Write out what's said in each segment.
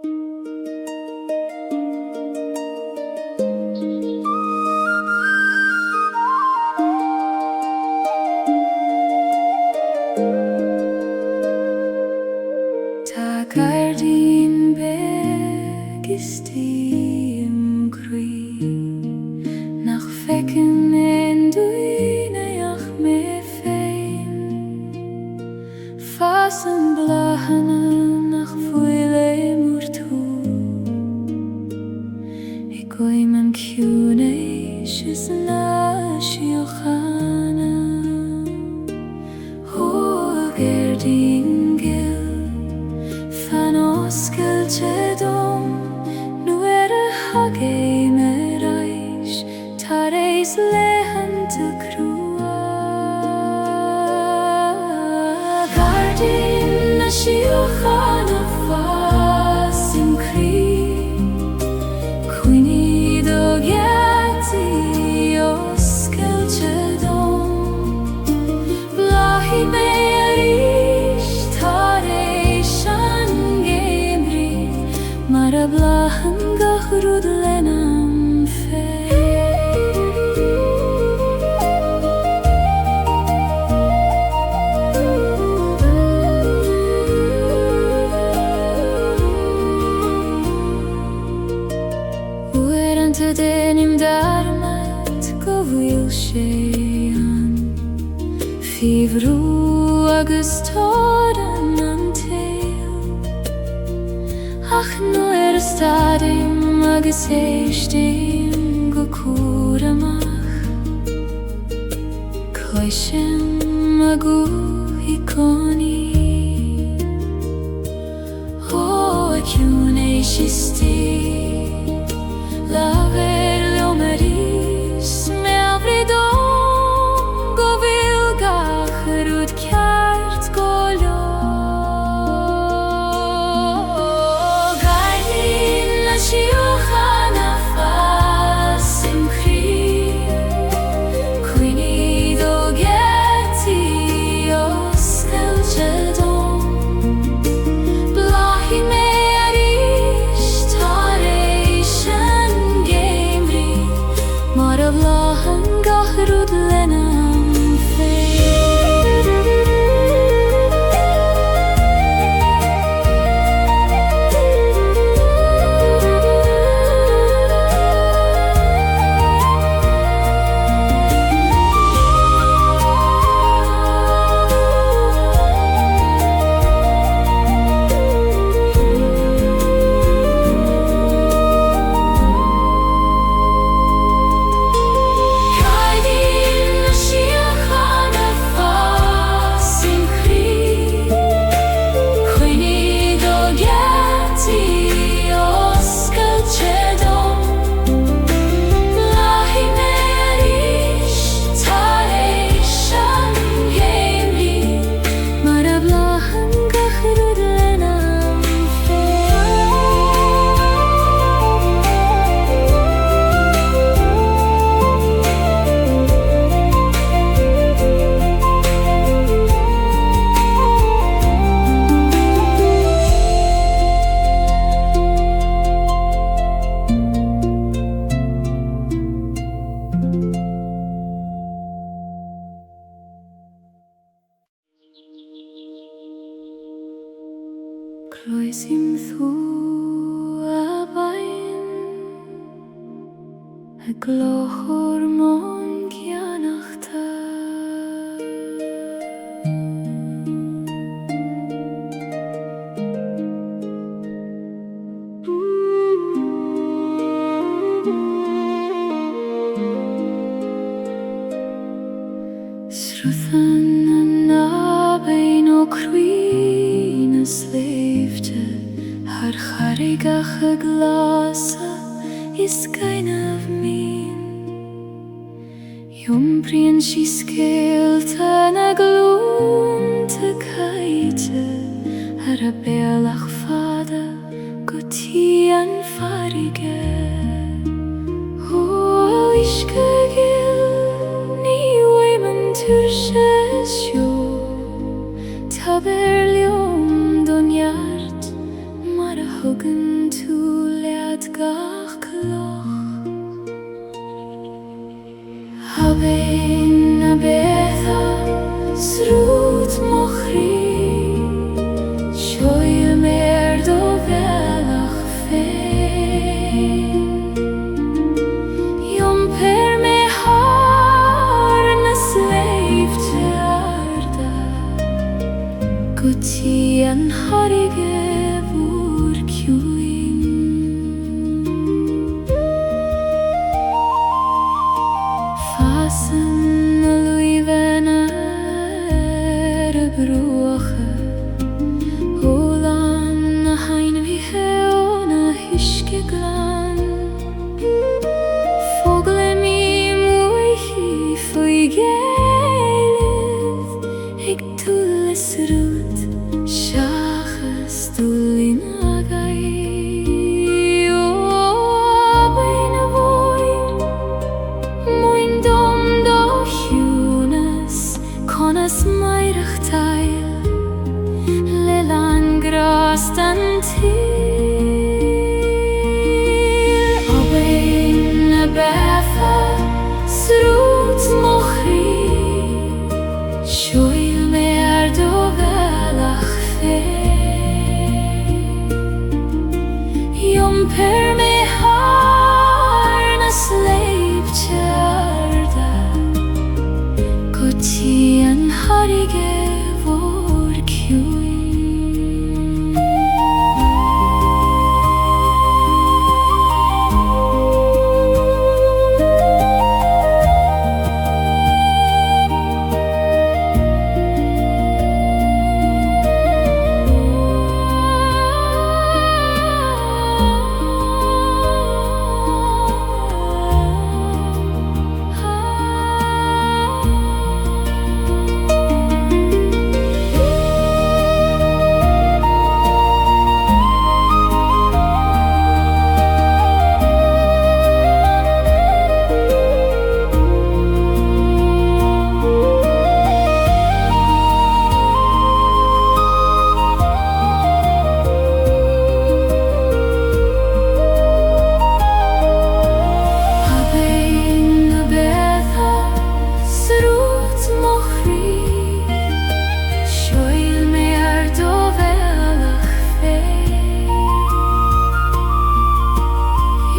Tá gairdín beag istigh im chroí nach bhfeiceann aon duine ach mé féin. Fásann bláthanna nach bhfuil im orthu i gcoim an chiúnais is na síochána. Ó a ghairdín ghil, fan oscailte dom nuair a thagaim ar ais tar éis laethanta crua. Gairdín na síochána fás im chroí, coinnigh do gheataí oscailte dom. Bláthaigh mé arís tar éis an gheimhridh, mar a bhláthann gach rud lena am féin. Uaireanta déanaim dearmad go bhfuil sé ann. Faoi bhrú agus torann an tsaoil. Ach nuair a stadaim agus éistim go cúramach, cloisim a ghuth i gcónaí. Ó, a chiúnais istigh, labhair liom arís, meabhraigh dom go bhfuil gach rud ceart go leor. Gairdín na síochána fás im chroí, coinnigh do gheataí oscailte dom. Bláthaigh mé arís tar éis an gheimhridh, mar a bhláthann gach rud lena am féin. Gairdín na síochána fás im chroí, coinnigh do gheataí oscailte dom. Bláthaigh mé arís tar éis an gheimhridh, mar a bhláthann gach rud lena am féin. Cloisim thú a bhean ag glór mo cheannachta. Sruthann an abhainn ó chroí na sléibhte thar charraigeacha glasa is gaineamh mín. Iompraíonn sí scéalta na glúnta caite ar a bealach fada go dtí an fharraige. Ó a uisce gil, ní uaim an tuirse seo, Tabhair liom do neart mar a thugann. dtí an fharraige mhór ciúin. Fásann na luibheanna ar a bruacha, Ólann na hainmhithe óna huisce glan. Foghlaimím uaithi faoi Ghaillimh ag dul le sruth seachas dul in aghaidh. Ó abhainn mhóir, múin dom do chiúnas, conas maireachtáil le lán grást an tsaoil. Abhainn na beatha, sruth mo chroí, Seol mé ar do bhealach féin. Iompair mé thar na sléibhte arda Go dtí an fharraige mhór ciúin. Abhainn na beatha, sruth mo chroí, Seol mé ar do bhealach féin.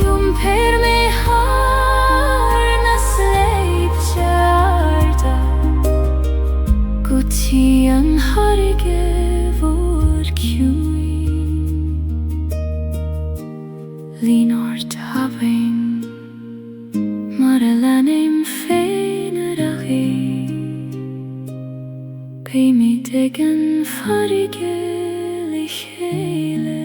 Iompair mé thar na sléibhte arda Go dtí an fharraige mhór ciúin. Lean ort abhainn mar a leanaim féin ar aghaidh. Beimid ag an bhfarraige le chéile.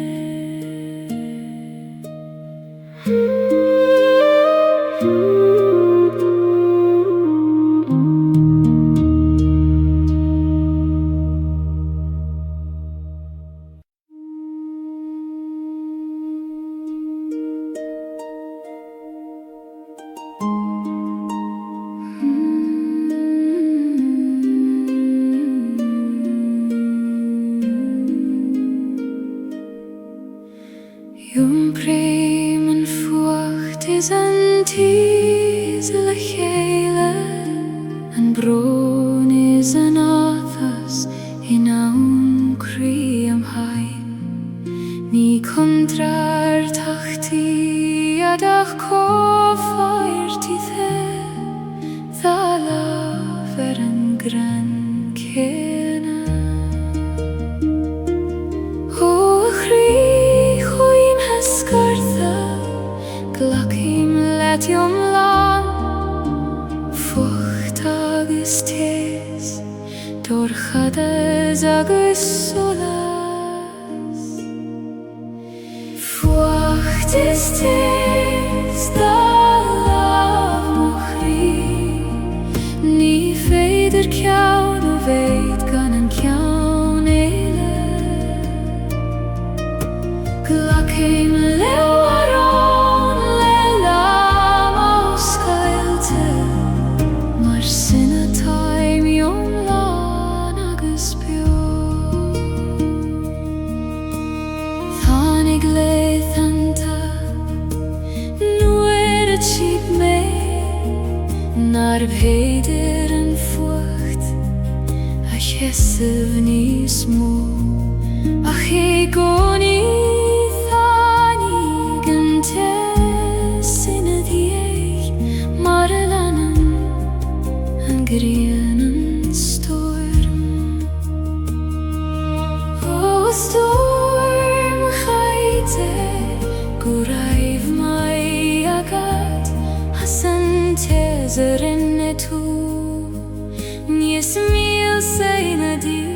Iompraím an fuacht is an tíos le chéile, an brón is an áthas in am croí amháin. Ní contrárthachtaí iad ach comhpháirtithe, dá lámh ar an gcrann céanna. Ó a chroí choimthe scortha, glacaim leat iomlán, fuacht agus téas, dorchadas agus solas. Fuacht is téas dá lámh mo chroí, ní féidir ceann a bheith gan an ceann eile. Glacaim le hamhrán le lámh oscailte, mar sin atáim iomlán agus beo. Tháinig laethanta nuair a cheap mé nárbh fhéidir an fuacht a sheasamh níos mó, ach i gcónaí tháinig an téas ina dhiaidh mar a leanann an ghrian an stoirm. Ó Ó a stór mo chaide, go raibh maith agat as an tréas a rinne tú níos milse ina diaidh.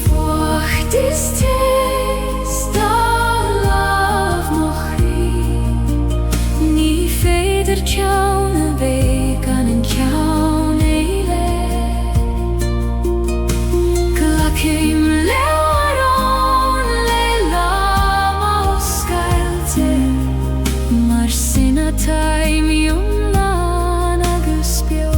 Fuacht is teas talamh mo chroí, ní féidir ceann a bheith gan an ceann eile. Glacaim le hamhrán le lámh oscailte, mar sin atáim iomlán agus beo.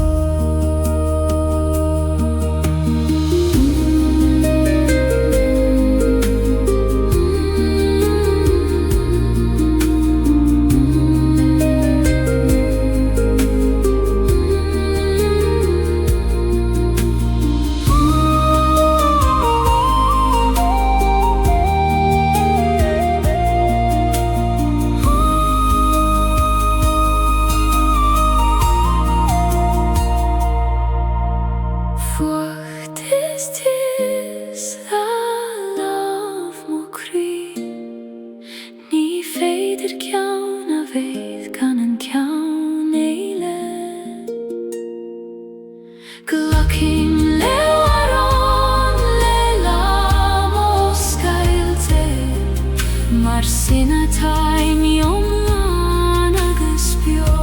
Fuacht is teas talamh mo chroí, ní féidir ceann a bheith gan an ceann eile. Glacaim le hamhrán le lámh oscailte, mar sin atáim iomlán agus beo.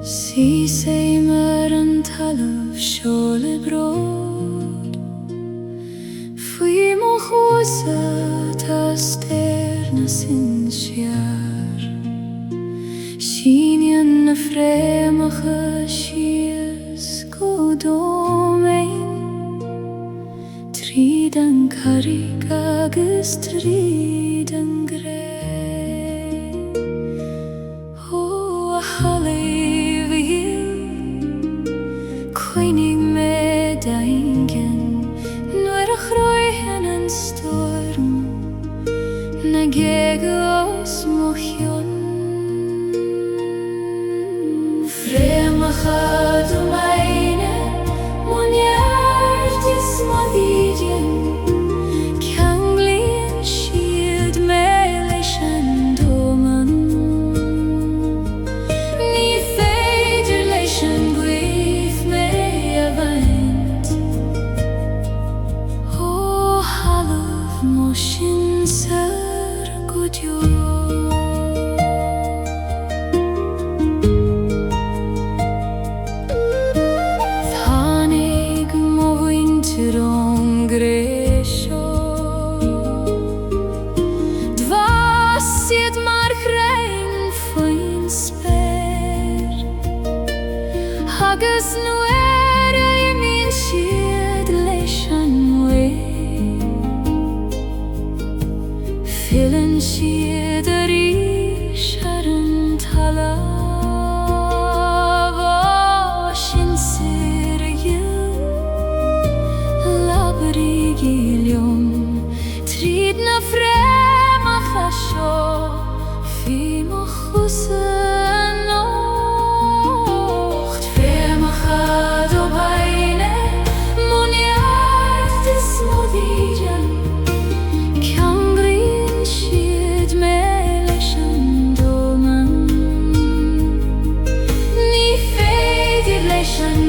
Seasaim ar an talamh seo le bród. Faoi mo chosa tá stair na sinsear. Síneann na fréamhacha síos go domhain, tríd an charraig agus tríd an gcré. Ó a thalamh dhil, coinnigh mé daingean nuair a shroicheann an stoirm na géaga os mo chionn. Fréamhacha domaine, mo neart is mo dhídean, ceanglaíonn siad mé leis an domhan. Ní féidir leis an ngaoth mé a bhaint ó thalamh mo shinsear go deo. Tháinig mo mhuintir ón gcré seo. D'fhás siad mar chrainn faoin spéir. Agus nuair a imíonn siad leis an ngaoth, filleann siad arís ar an talamh. Ó a shinsir dhil, labhraígí liom tríd na fréamhacha seo faoi mo chosa anocht. Fréamhacha domaine, mo neart is mo dhídean, ceanglaíonn siad mé leis an domhan. Ní féidir leis an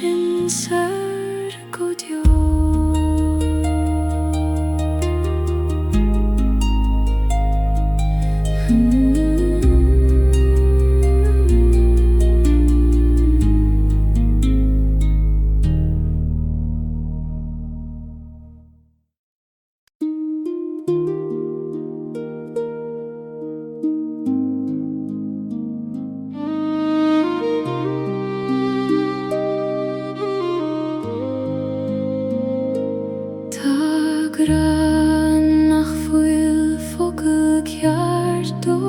sin soir go deo. Tá grá nach bhfuil focal ceart dó,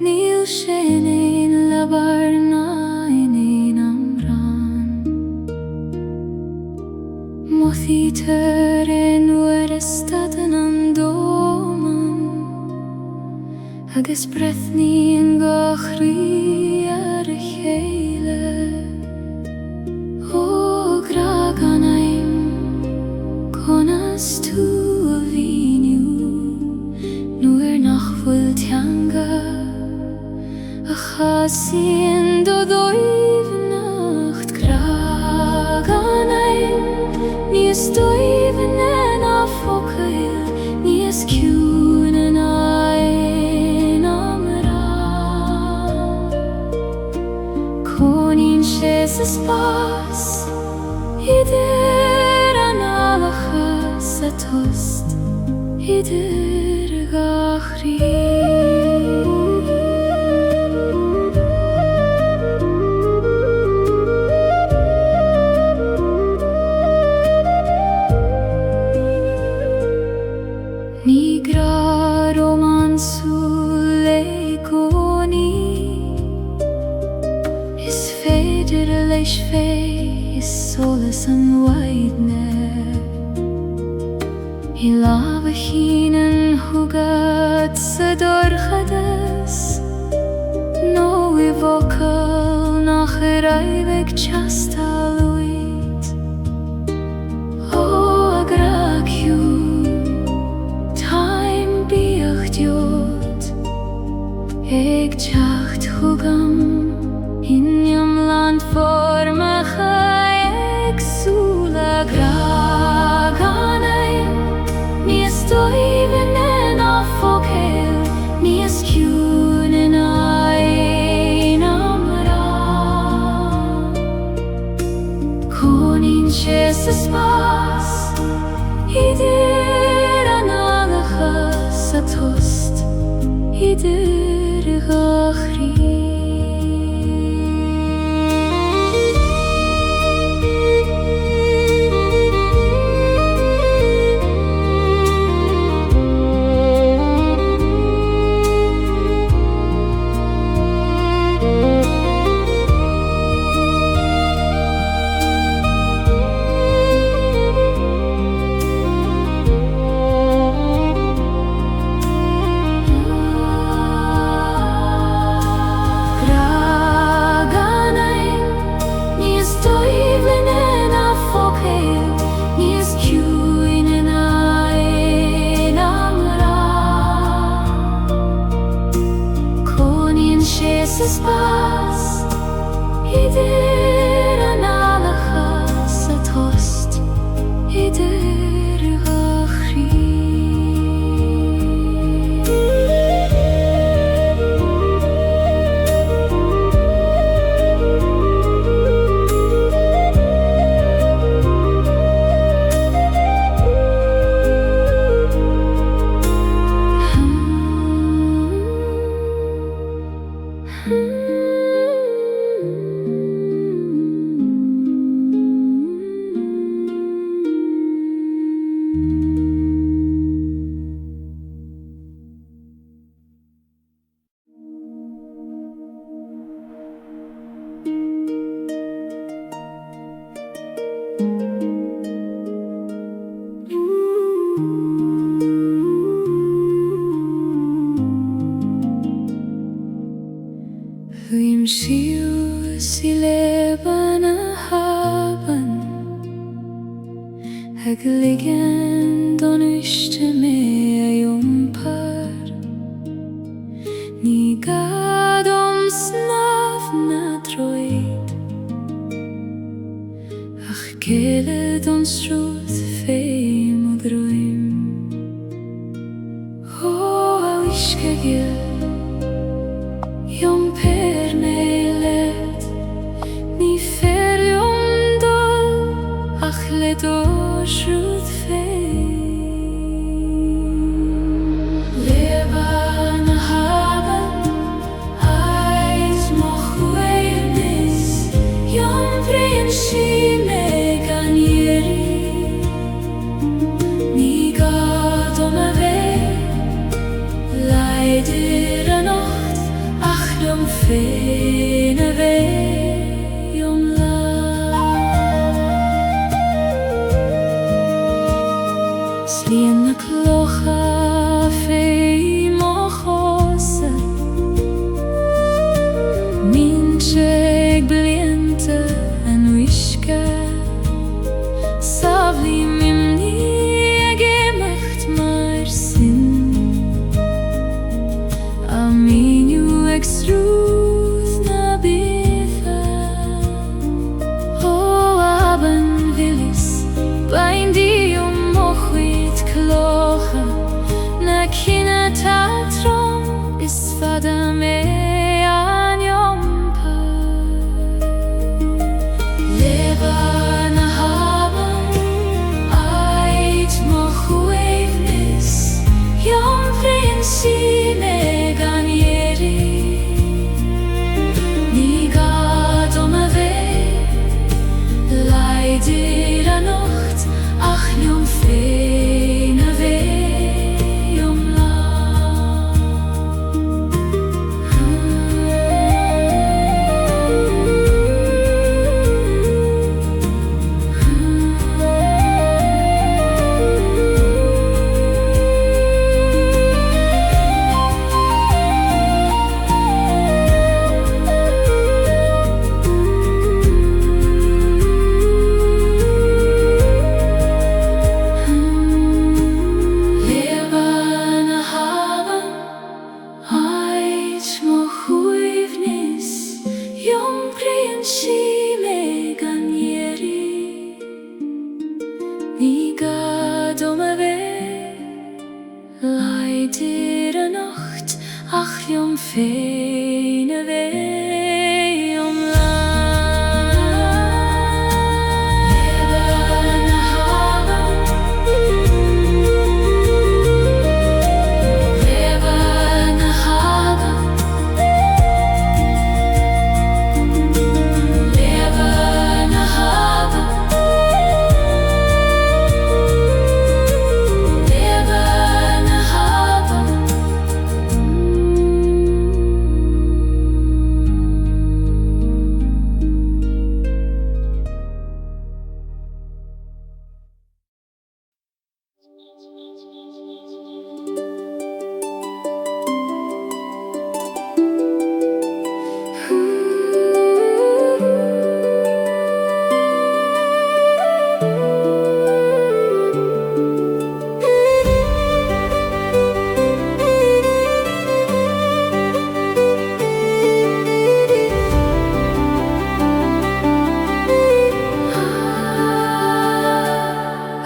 Níl sé in aon leabhar ná in aon amhrán. Mothaítear é nuair a stadann an domhan Agus breathnaíonn dhá chroí ar a chéile. Ó grá gan ainm, conas tú a mhíniú Nuair nach bhfuil teanga a chasaíonn do dhoimhneacht Grá gan ainm, níos doimhne ná focail, níos ciúine ná aon amhrán. Cónaíonn sé sa spás idir análacha sa tost idir dhá chroí. Ní grá rómánsúil é i gcónaí, Is féidir leis bheith i solas na maidne. I lámh a shíneann chugat sa dorchadas, Nó i bhfocail nach raibh ag teastáil uait. Ó a ghrá ciúin, táim bídeach díot, Ag teacht chugam in iomlán foirmeacha éagsúla. Grá gan ainm, níos doimhne ná focail, níos ciúine ná aon amhrán. Cónaíonn sé sa spás idir análacha sa tost idir dhá chroí. Grá gan ainm, níos doimhne ná focail, níos ciúine ná aon amhrán. Cónaíonn sé sa spás idir análacha sa tost idir dhá chroí. Luím síos i leaba na habhann Ag ligean don uisce mé a iompar Ní gá dom snámh ná troid. Géilleadh don sruth fé mo dhroim. Ó a uisce ghil, iompair mé leat, Ní féidir liom dul ach le do shruth féin. Leaba na habhann, áit mo shuaimhnis, Iompraíonn sí mé gan iarraidh. Ní gá dom a bheith láidir anocht ach liom féin a bheith iomlán. 'S líon na clocha fé mo chosa, Mínte ag blianta an uisce. Samhlaím imní ag imeacht mar sin, Á míniú ag sruth na beatha. Ó abann mhilis, bain díom mo chuid clocha, Na cinn atá trom, is fada mé á n-iompar. Leaba na habhann, áit mo shuaimhnis, Iompraíonn sí mé gan iarraidh. Ní gá dom a bheith láidir anocht ach liom féin a bheith iomlán. Leaba na habhann, áit mo shuaimhnis, Iompraíonn sí mé gan iarraidh. Ní gá dom a bheith láidir anocht ach liom féin a bheith iomlán. Leaba na habhann, Leaba na habhann, Leaba na habhann, Leaba na habhann.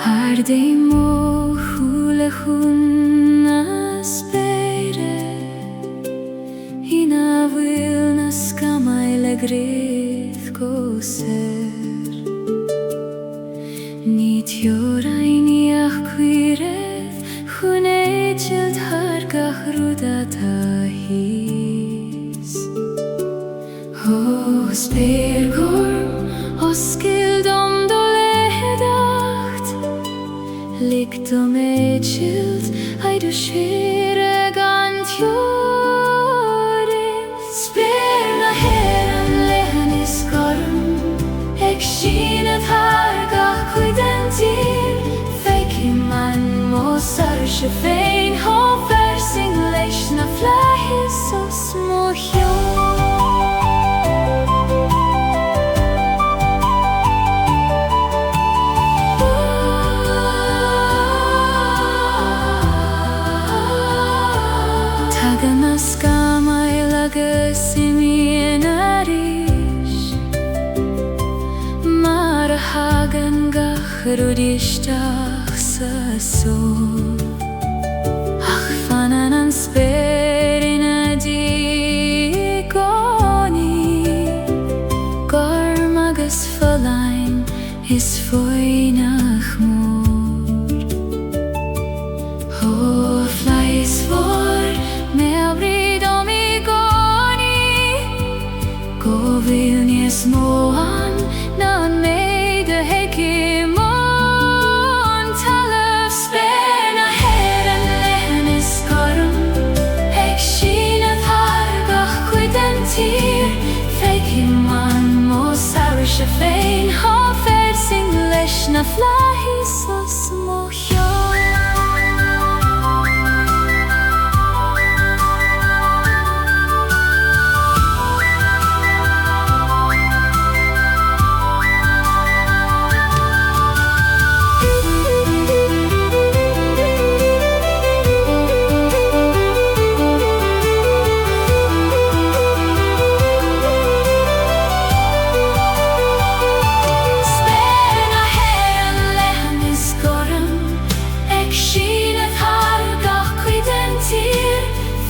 Ardaigh mo shúile chun na spéire Ina bhfuil na scamaill ag rith go saor. Ní teorainn í ach cuireadh chun eitilt thar gach rud atá thíos. Ó spéir ghorm, oscail dom do leitheadacht, Lig dom eitilt i do shaoire gan teorainn. Spéir na hÉireann leathan is gorm, Ag síneadh thar gach cuid den tír, Feicim ann mo saoirse féin chomh fairsing leis na flaithis os mo chionn. Tagann na scamaill agus imíonn arís, Mar a thagann gach rud isteach sa só. Ach fanann an spéir ina diaidh i gcónaí, gorm agus folláin is foighneach mór. Ó, a fhlaithis mhór, meabhraigh dom i gcónaí go bhfuil níos mó ann ná an méid a fheicim ón talamh. Spéir na hÉireann leathan is gorm, ag síneadh thar gach cuid den tír, feicim an mo saoirse féin chomh fairsing leis na flaithis os mo chionn. Spéir na hÉireann leathan is gorm, ag síneadh thar gach cuid den tír,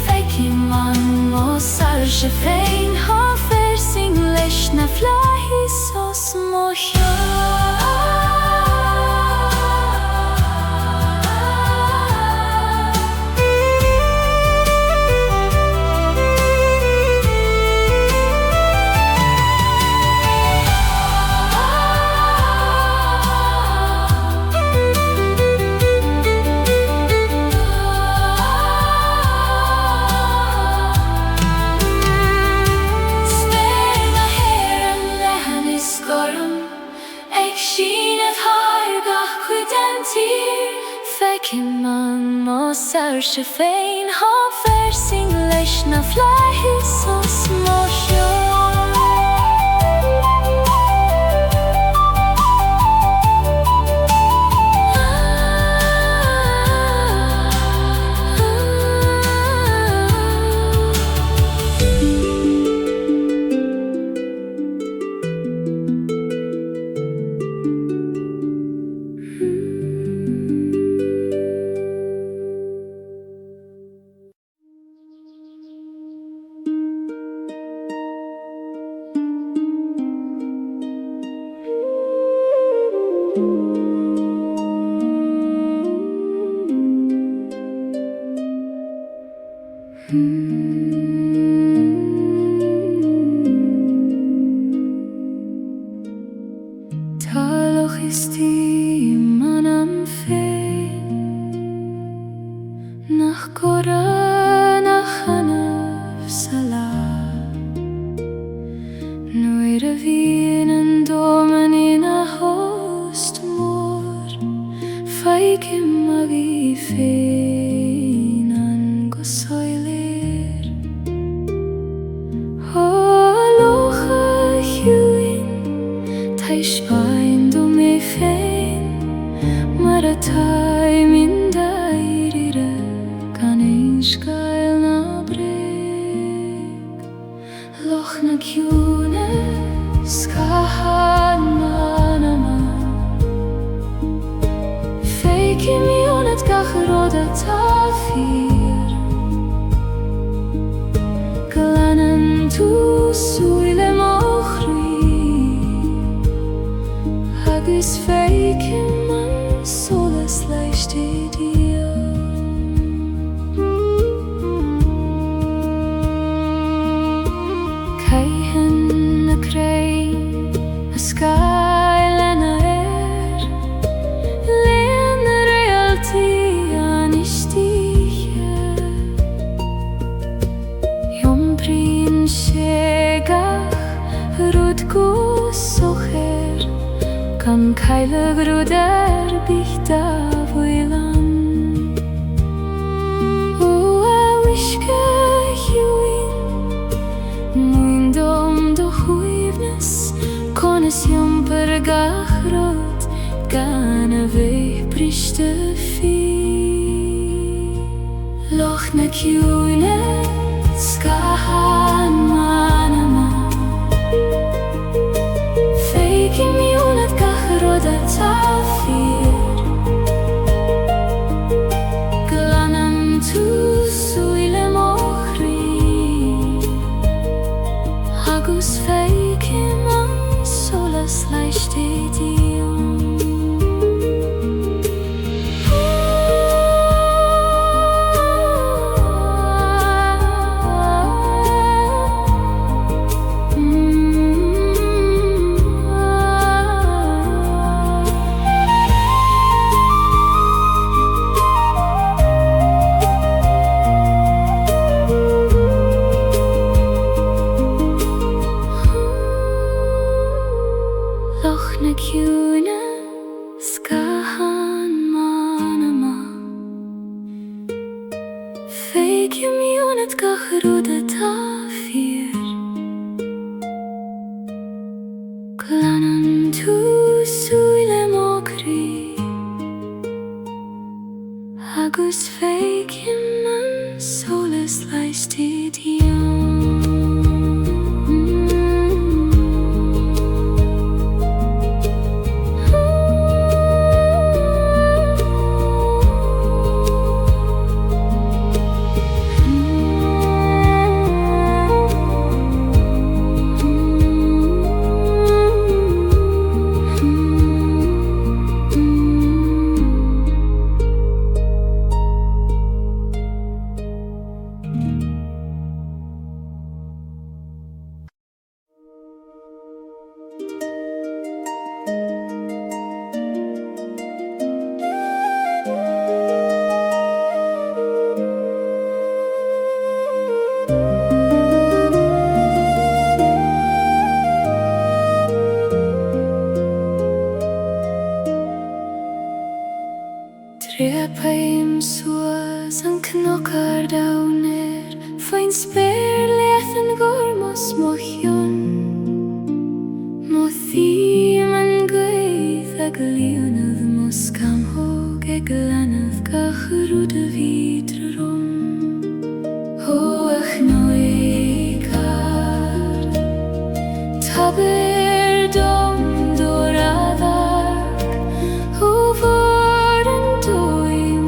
feicim an mo saoirse féin chomh fairsing leis na flaithis os mo chionn. Spéir na hÉireann leathan is gorm, ag síneadh thar gach cuid den tír, feicim an mo saoirse féin chomh fairsing leis na flaithis os mo chionn. Tá loch istigh i m'anam féin Nach cora nach annamh sa lá Nuair a bhíonn an domhan ina thost mór Feicim m'aghaidh féin ann go soiléir. Ó a locha chiúin, taispeáin dom mé féin mar atáim i ndáiríre, gan aon scáil ná bréag. Loch na ciúine, scáthán m'anama. Feicim ionat gach rud atá fíor. Glanann tú súile mo chroí agus feicim an solas laistigh díom. Caitheann na crainn a scáileanna air, Léann na réaltaí an istoíche. Iompraíonn sé gach rud go socair, Gan cailleadh rud ar bith dá bhfuil ann. Ó a uisce chiúin, Múin dom do shuaimhneas, conas iompar gach rud gan a bheith briste faoi. Loch na ciúine, scáthán m'anama. Feicim ionat gach laistigh díom. Loch na ciúine, scáthán m'anama. Feicim ionat gach rud atá fíor. Glanann tú súile mo chroí. Agus feicim an solas laistigh díom. Dreapaim suas an cnoc ard ann air faoin spéir leathan ghorm os mo chionn. Mothaím an ghaoth ag líonadh mo scamhóg ag glanadh gach rud a bhí trom. Ó a chnoic ard, Tabhair dom do radharc ó bharr an domhain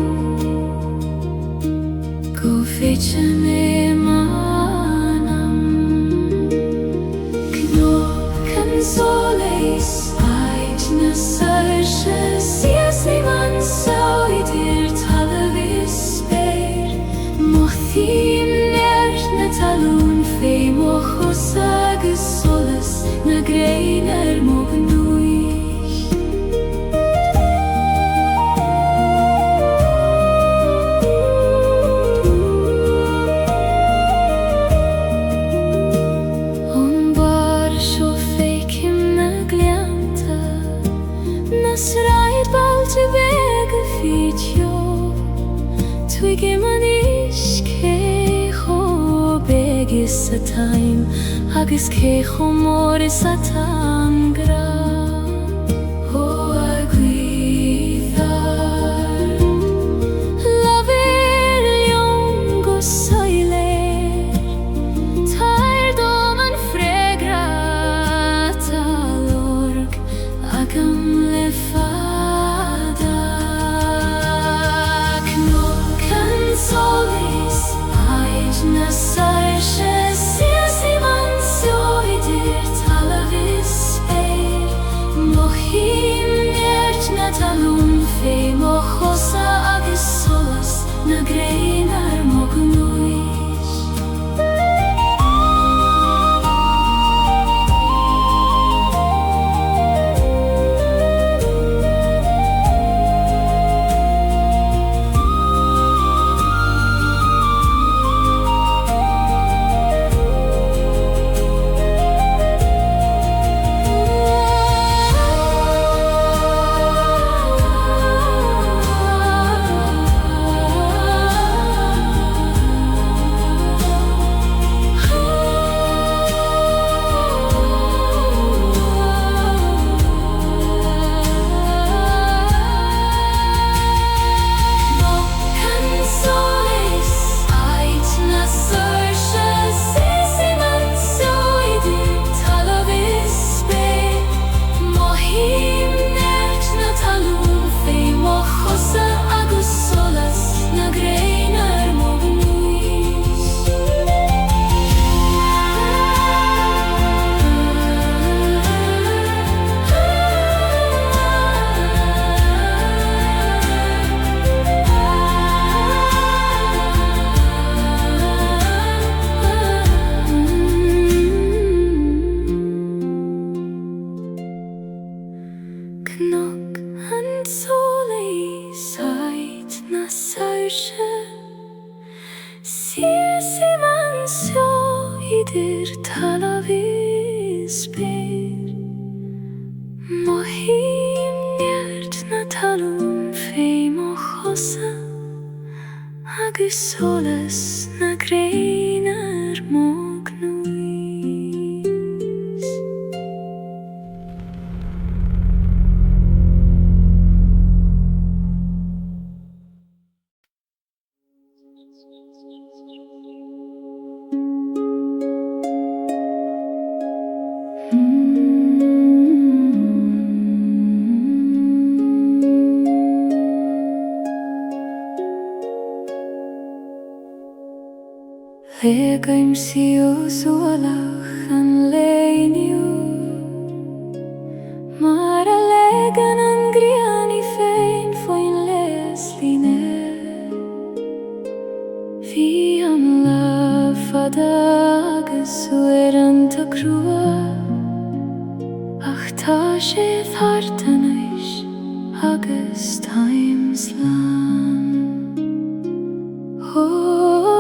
Go bhfaighte mé m'anam. Cnoc an tSolais, áit na saoirse, Seasaim anseo idir talamh is spéir, Mothaím neart na talún fé mo chosa agus solas na gréine ar mo ghnúis. Ón mbarr seo feicim na gleannta, na sráidbhailte beaga faoi dheo. Tuigim anois cé chomh beag is atáim agus cé chomh mór is atá an grá. Ó a ghaoth ard, labhair liom go soiléir, Tabhair dom an freagra atá á lorg agam le fada. Cnoc an tSolais, áit na saoirse, Seasaim anseo idir talamh is spéir, Mothaím neart na talún fé mo chosa agus solas na gréine ar mo ghnúis. Cnoc an tSolais áit na saoirse, Seasaim anseo idir talamh is spéir, Mothaím neart na talún fé mo chosa Agus solas na gréine ar mo ghnúis. Leagaim síos ualach an lae inniu, Mar a leagann an ghrian í féin faoin léaslíne. Bhí an lá fada agus uaireanta crua, Ach tá sé thart anois agus táim slán. Ó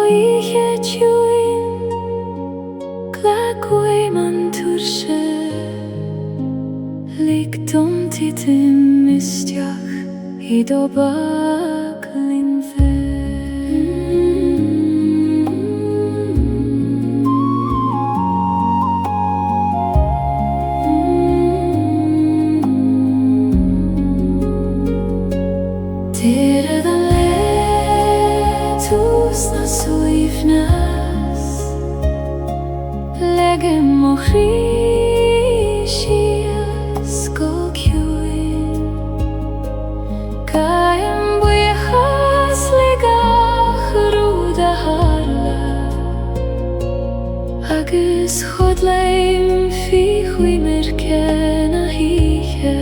oíche chiúin, glac uaim an tuirse, Lig dom titim isteach i do bhaclainn féin. Deireadh an lae, tús na suaimhneas, Leagaim mo chroí síos go ciúin. Gabhaim buíochas le gach rud a tharla, Agus codlaim faoi choimirce na hoíche.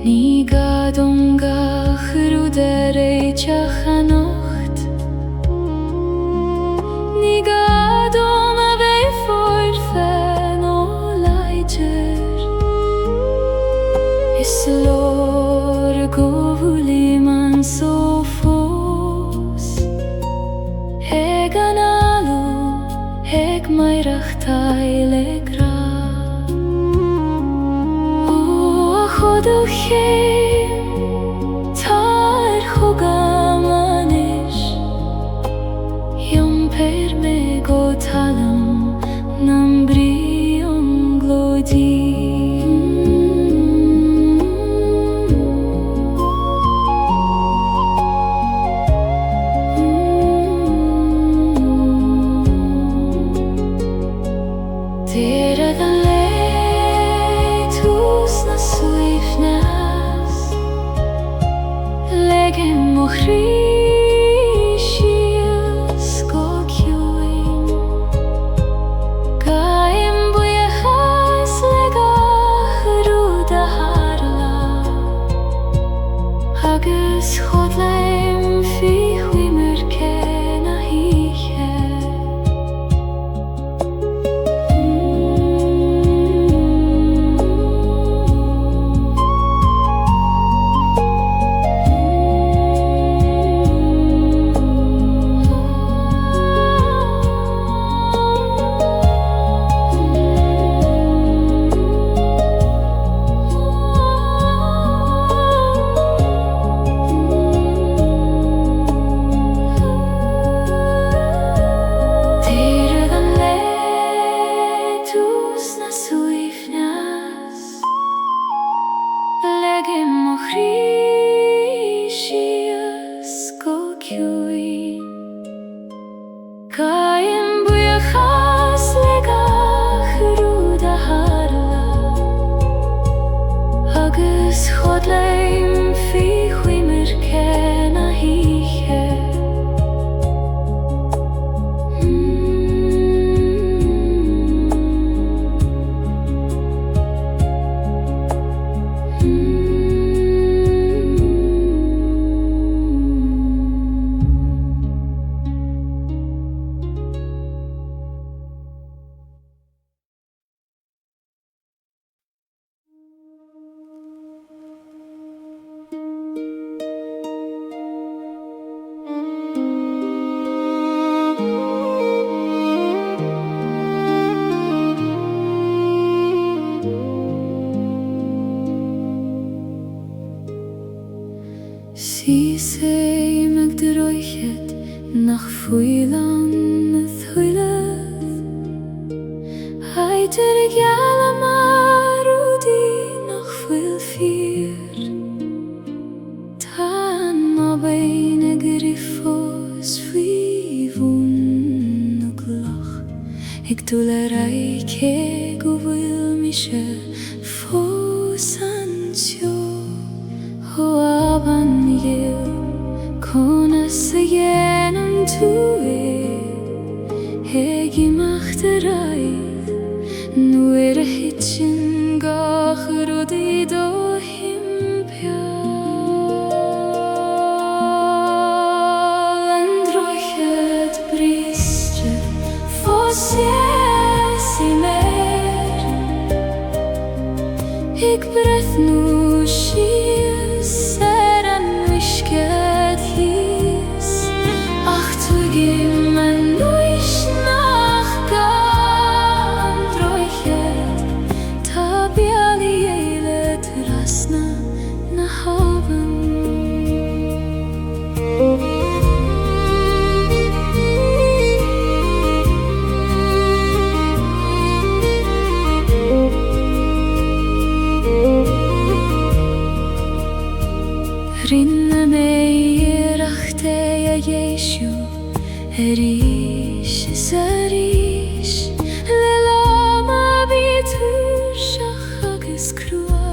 Ní gá dom gach rud a réiteach anocht. Ní gá dom a bheith foirfe nó láidir. Is leor go bhfuilim anseo fós. Ag análú, ag maireachtáil le grá. Ó a chodladh chéim, tar chugam anois, Iompair mé go talamh na mbrionglóidí. Deireadh an lae, tús na suaimhneas, Leagaim mo chroí síos go ciúin. Gabhaim buíochas le gach rud a tharla, Agus codlaim faoi choimirce na hoíche. Deireadh an lae, tús na suaimhneas, Leagaim mo chroí síos go ciúin. Gabhaim buíochas le gach rud a tharla, Agus codlaim faoi choimirce na hoíche. Seasaim ag droichead nach bhfuil ann a thuilleadh, Idir ghealamar rudaí nach bhfuil fíor. Tá an abhainn ag rith fós faoi bhun na gcloch, Ag dul ar aghaidh cé go bhfuil mise fós anseo. Ó Abhainn Ghil, conas a dhéanann tú é? Ag imeacht ar aghaidh nuair a thiteann gach rud i do thimpeall. An droichead briste fós seasaim air. Ag breathnú síos ar an uisce thíos, ach tuigim anois nach gá an droichead, tá bealaí eile trasna na habhann. Rinne mé iarracht é a dheisiú arís is arís le lámha a bhí tuirseach agus crua.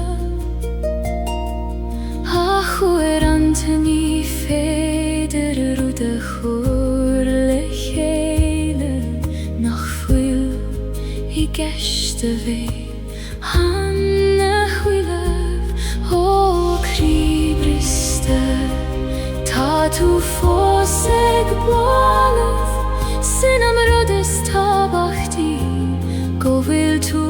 Ach uaireanta ní féidir rud a chur le chéile nach bhfuil i gceist a bheith ann a thuilleadh. Ó a chroí briste, tá tú fós ag bualadh, sin an rud is tábhachtaí, go bhfuil tú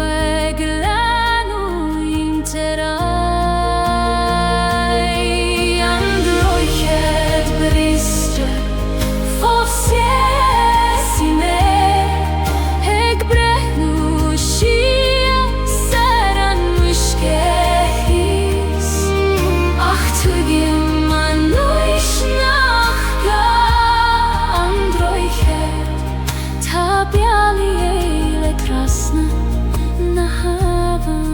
ag leanúint ar aghaidh. An droichead briste, fós seasaim air, ag breathnú síos ar an uisce thíos, ach tuigim anois nach gá an droichead. Tá bealaí eile trasna na habhann.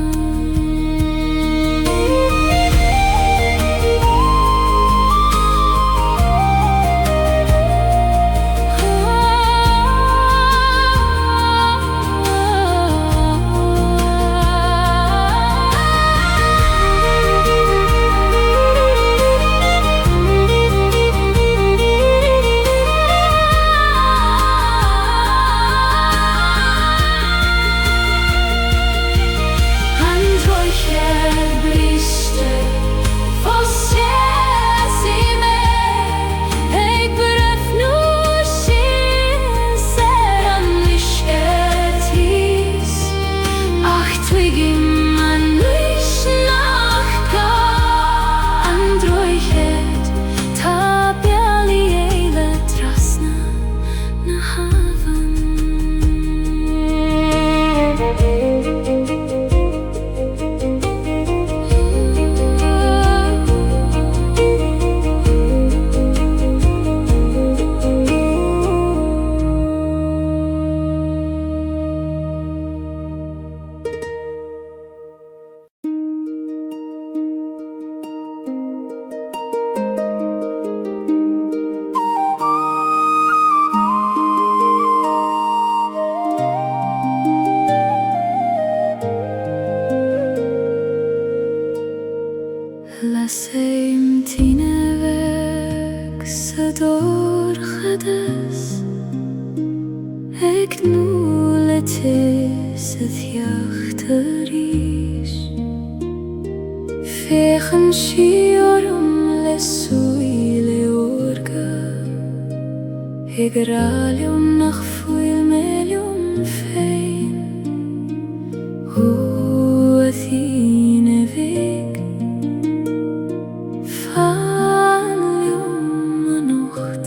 An droichead briste, fós seasaim air, ag breathnú síos ar an uisce thíos, ach tuigim anois nach gá an droichead. Tá bealaí eile trasna na habhann. Lasaim tine bheag sa dorchadas, Ag tnúth le tis a theacht arís. Féachann sí orm le súile órga, Ag rá liom nach bhfuil mé liom féin. Ó, a thine bhig, fan liom anocht,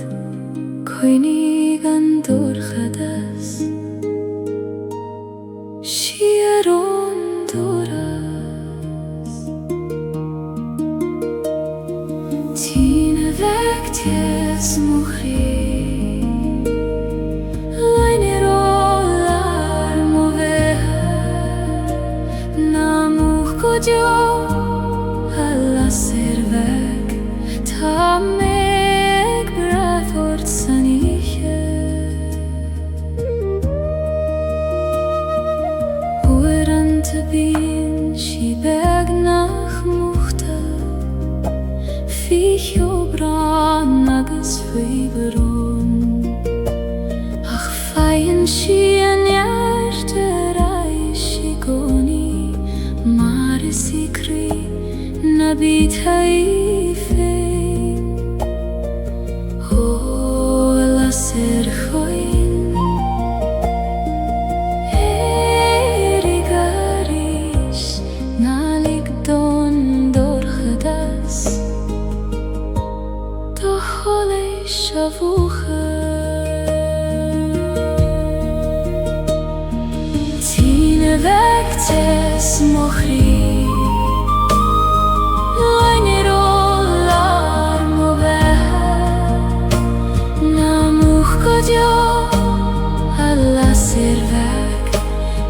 Coinnigh an dorchadas siar ón doras. is mo chroí. Loinnir ó lár mo bheatha, Ná múch go deo a lasair bheag, Tá mé ag brath ort san oíche. Uaireanta bíonn sí beagnach múchta, Faoi cheobhrán agus faoi bhrón, Ach faigheann sí a neart ar ais i gcónaí, Mar is í croí na beatha í féin. Ó, a lasair chaoin, Éirigh arís, ná lig don dorchadas do sholas a mhúchadh. Tine bheag te 's mo chroí, Loinnir ó lár mo bheatha, Ná múch go deo a lasair bheag,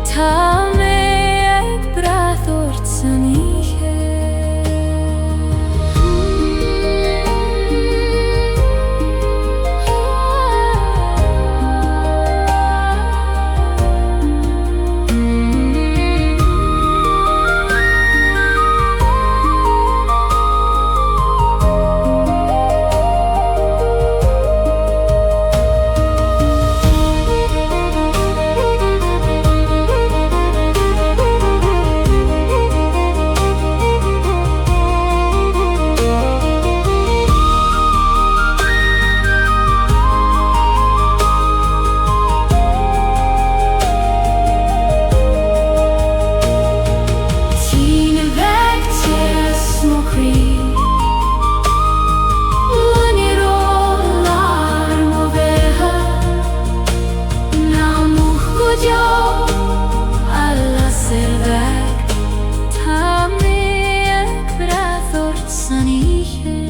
Tá mé ag brath ort san oíche. Tine bheag te 's mo chroí, Loinnir ó lár mo bheatha, Ná múch go deo a lasair bheag, Tá mé ag brath ort san oíche.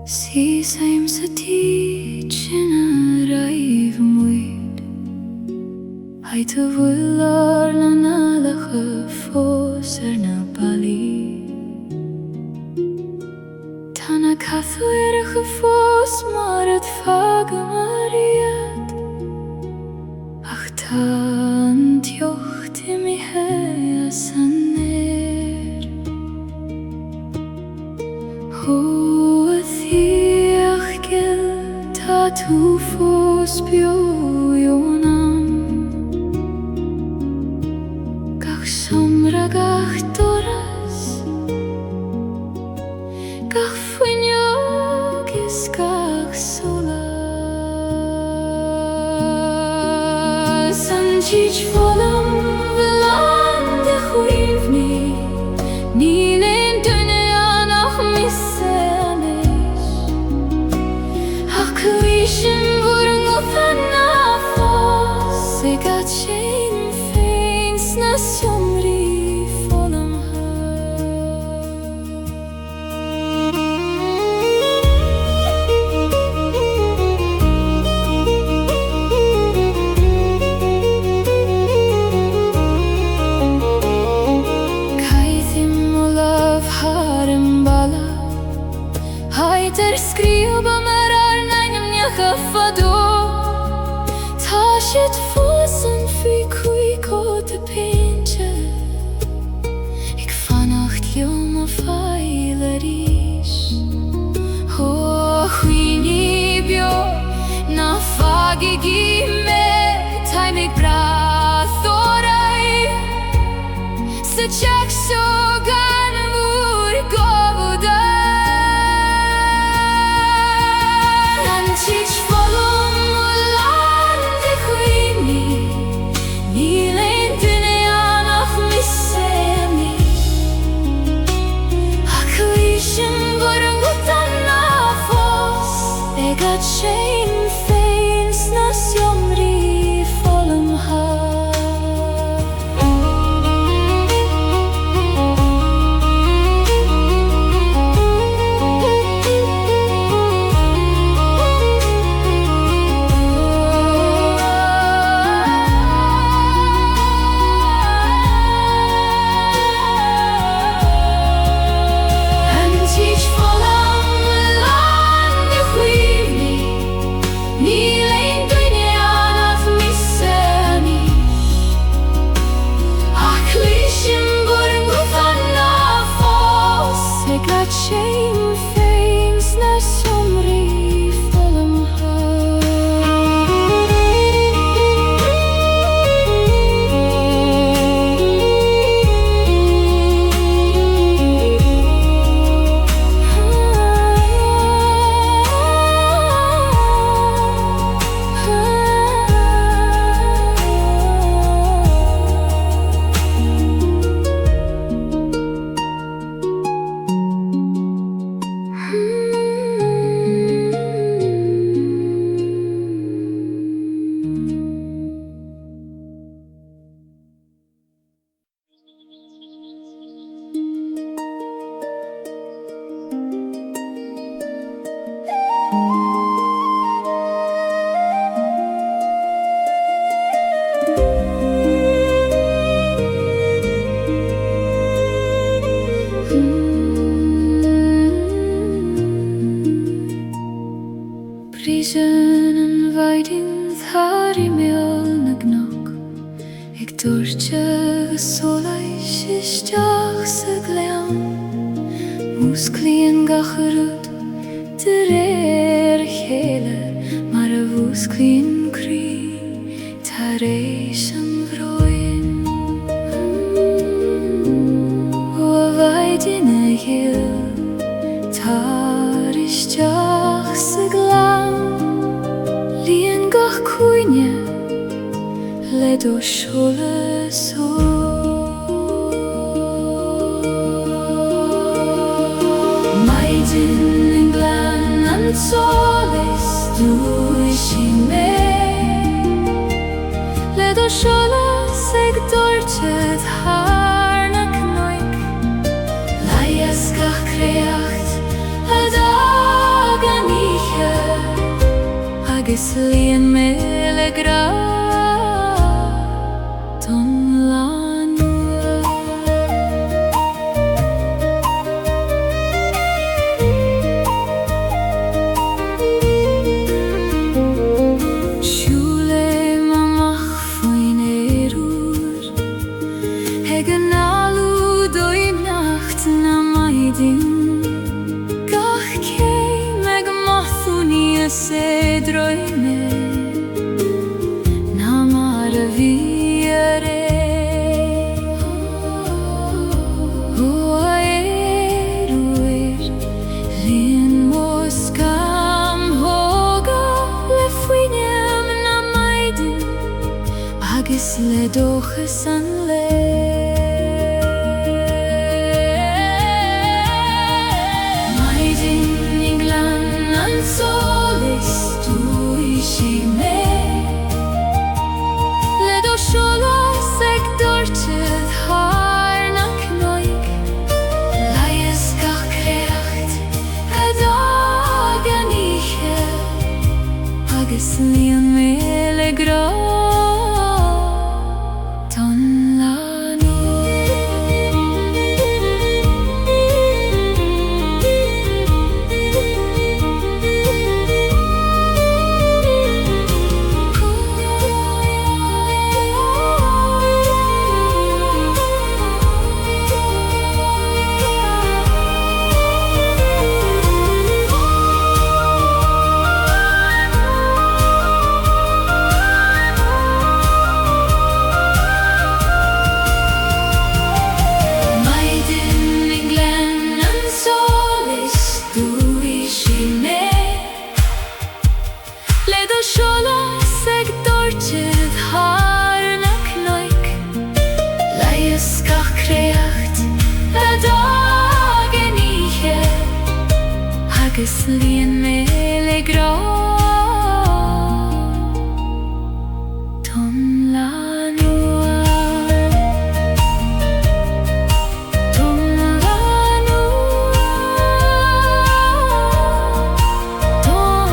Seasaim sa teach ina raibh muid, Áit a bhfuil ár n-análacha fós ar na ballaí. Tá na cathaoireacha fós mar a d'fhágamar iad, Ach tá an teocht imithe as an aer. Ó a theach ghil, tá tú fós beo ionam. Gach seomra, gach doras, gach fuinneog is gach solas. An teach folamh lán de chuimhní, Níl aon duine ann ach mise anois. Ach cloisim bhur nguthanna fós ag atseinm féin sna seomraí folamha. Caithim mo lámh thar an mballa, Áit ar scríobhamar ár n-ainmneacha fadó. siad fós ann faoi chúig cóta péinte, ag fanacht liom a fáil arís. Ó a dhaoine beo, ná fágaigí mé, táim ag brath oraibh sa teach seo gan bhur gcomhluadar. An teach folamh lán de chuimhní, níl aon duine ann ach mise anois. Ach cloisim bhur nguthanna fós ag seinm féin sna seomraí folamha. An teach folamh lán de chuimhní, níl aon duine ann ach mise anois. Ach cloisim bhur nguthanna fós ag seinm féin sna seomraí folamha. Briseann an mhaidin thar imeall na gcnoc, Ag doirteadh a solais isteach sa ghleann. Músclaíonn gach rud de réir a chéile Mar a mhúsclaíonn croí tar éis an bhróin. Ó a mhaighdean ghil, tar isteach sa ghleann, Líon gach cúinne le do sholas Maidin i nGleann an tSolais dúisigh mé Le do sholas ag doirteadh thar na cnoic. Leigheas gach créacht a d'fhág an oíche Agus líon mé le grá don lá nua. Siúlaim amach faoin aer úr, Ag análú doimhneacht na maidine, Gach céim ag mothú níos éadroime ná mar a bhí aréir. Ó a aer úir, líon mo scamhóga le fuinneamh na maidine agus le dóchas an lae. Maidin i nGleann an tSolais dúisigh mé Le do sholas ag doirteadh thar na cnoic. Leigheas gach créacht a d'fhág an oíche Agus líon mé le grá don lá. Agus líon mé le grá don lá nua. Don lá nua. Don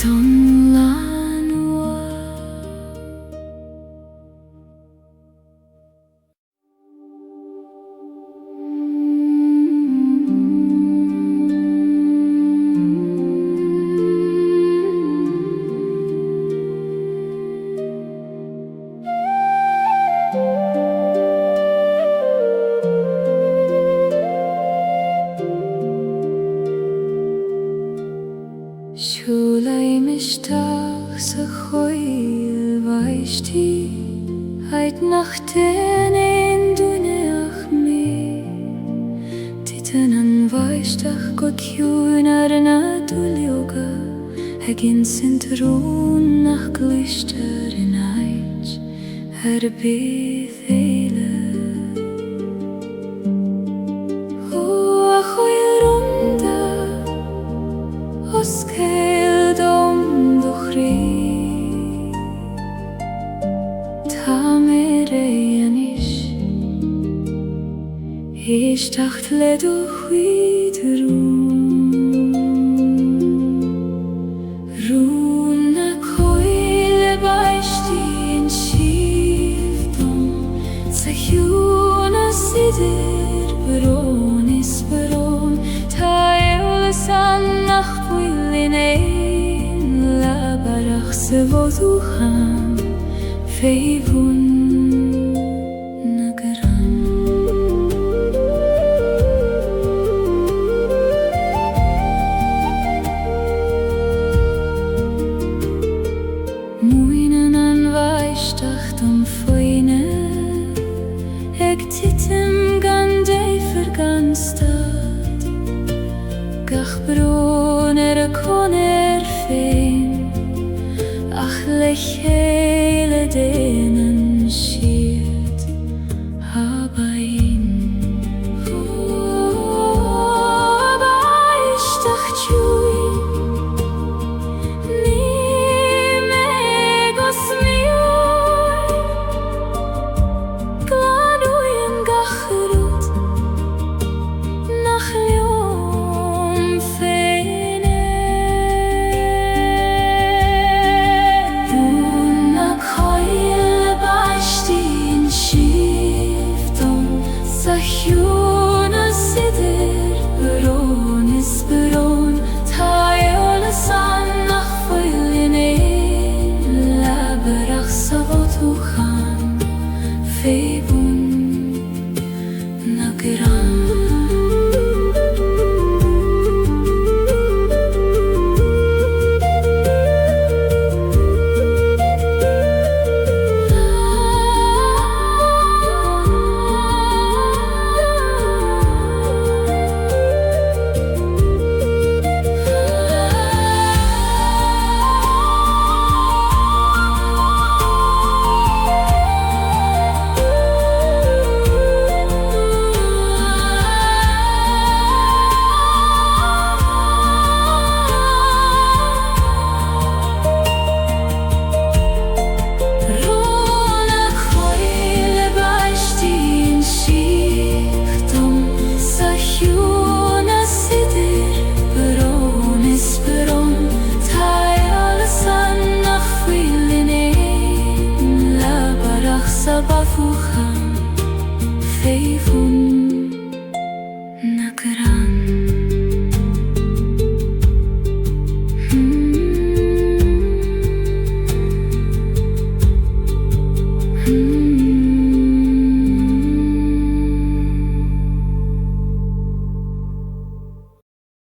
Don lá nua. Siúlaim isteach sa choill bháistí, áit nach dtéann aon duine ach mé. Titeann an bháisteach go ciúin ar na duilleoga, ag insint rún nach gcloistear in áit ar bith eile. Ó, a choill rúnda, Oscail dom do chroí. Tá mé réidh anois éisteacht le do chuid rún. Rún na coille báistí insíodh dom sa chiúnas idir brón is brón. Tá eolas ann nach bhfuil in aon leabhar ach sa mhothúchán fé bhun na gcrann. Múineann an bháisteach dom foighne, Ag titim gan deifir gan stad, Gach brón ar a conair féin, Ach le chéile déanann siad.